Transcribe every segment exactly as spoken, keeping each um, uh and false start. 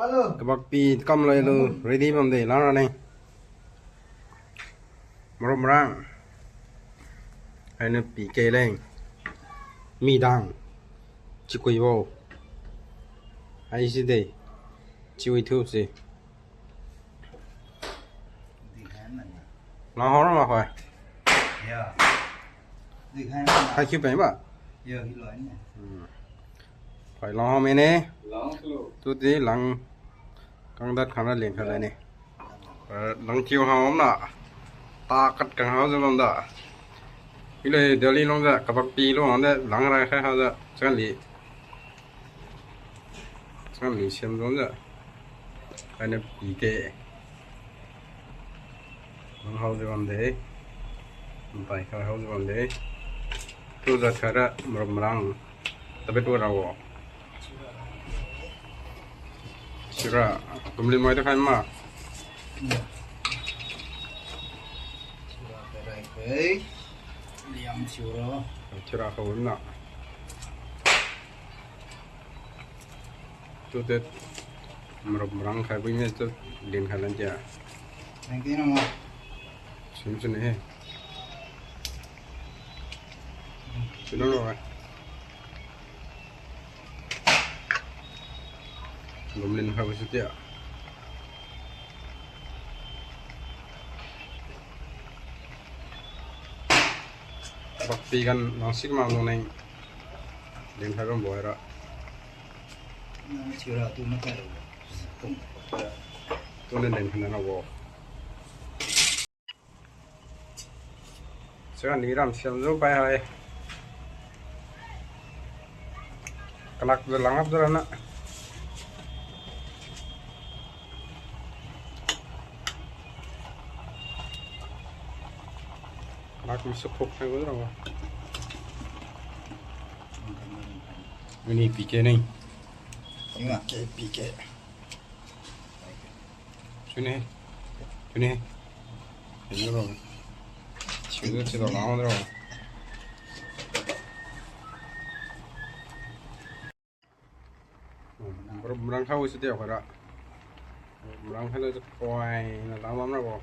Kabakpi kam loi lu ready bam de lang ra ne. Marup marang. Hainiu pi ke leng. Midang. Chikui bo. Haisi de. Chiwi thiu si. Lang hao ra ma khoi. Hai kiu pai ba? Hmm. Khoi lang hao me ne. Tu di lang kang dat khang ra leng kha lai ne. Eh, lang kiu hao na. Ta kat kang hao jiu bam da. Hilo Delhi lung jiu, kabakpi lung de, lang rai khai hao jiu, chang li. Chang li siam zong jiu. Hainiu pi ke. Lang hao jiu bam de. Mpai khai hao jiu bam de. Tu jiu khai ra marup marang. Tabet wa ra wo. Sira, kumlin mai de khai ma. Sira kai rai kai. Liang sira. Sira khau na. Tu te marup marang khai bui me tu din khai lan jia. Thank you, nama. Sim sini he. Sini lo. Lumlin habo sitia. Bakpi gan langsik ma luneng. Lin khai bam bo ra. Nang chira tu na kai lo. Kum. Tu ne lin khai na bo. Sira ni ram siam zu pai hai. Kalak zu langap zu rana. Kalak mi sukhuk hai zu rana. Ini P K ni. Inga. P K, P K. Sini. Sini. Sini lo. Sini lo, sini lo, lang lo. Marup marang khai sitia khara. Marup marang khai lo, koi na lang bam ra bo.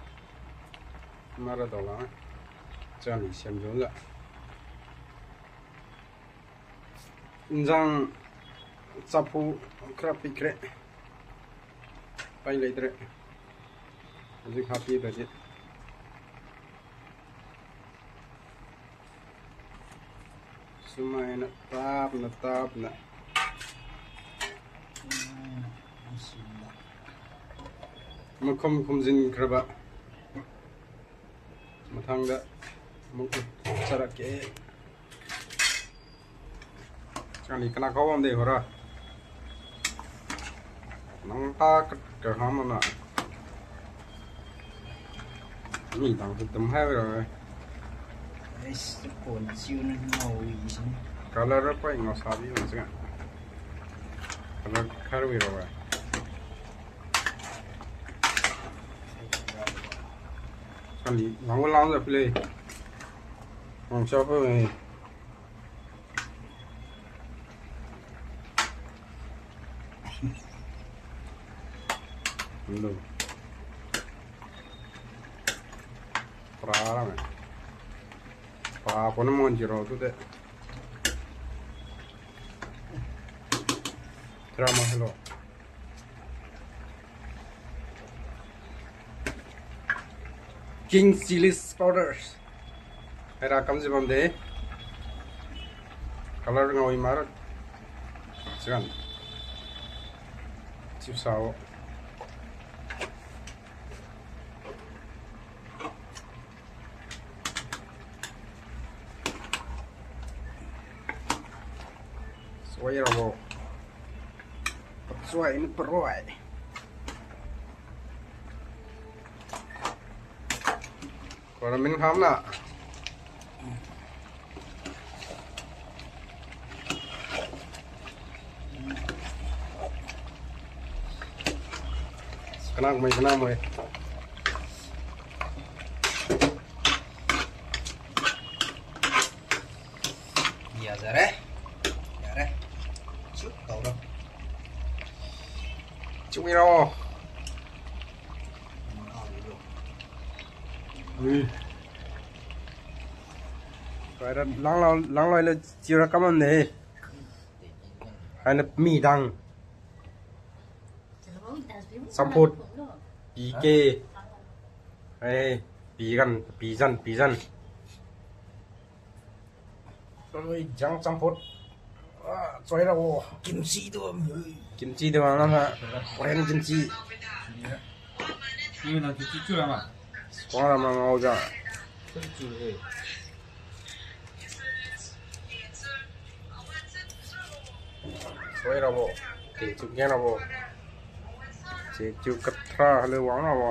Mara do lang. Chani siam zong ja. Injang chaphu khara pikre. Pai leidre. Hujik happy budget. Sumaina tapna tapna. Makhum khumjin khraba. Mathangda mung charak ke. Chani kana kau bam de hora. Nang ta ka, ka ham na. Ni tang tu tum hai ra. Ais, tu kon chiu na ngau wi sin. Color ra pai ngau sa bi ma singa. Color khar wi ra. Chani, nang wa lang da pile. Nang sa pa. Hello. Pra ra me. Pra pon mon ji ro tu de. Tra ma hello. King chilli powder. Haira kamji bam de. Color ngau i mar. Sigan. Chiu sao. Suai rabo. Suai ni peroi. Kora min kham na. Kanak mai, kanak mai. Yajare. Yare. Chuk tau ra. Tumira. Ui. Kai ra lang la, lang loi le chiura kamam de. Haina midang. Champut. Pike. Hai, pigan, pijan, pijan. Ui, jang champut. Ah, choi rabo. Kimchi tu. Kimchi tu wang lama. Korean kimchi. Ni na kimchi chu lama. Suang lama ngao ja. Kimchi eh. Choi rabo. Tingchu gen rabo. Chiu kathra le wang rabo.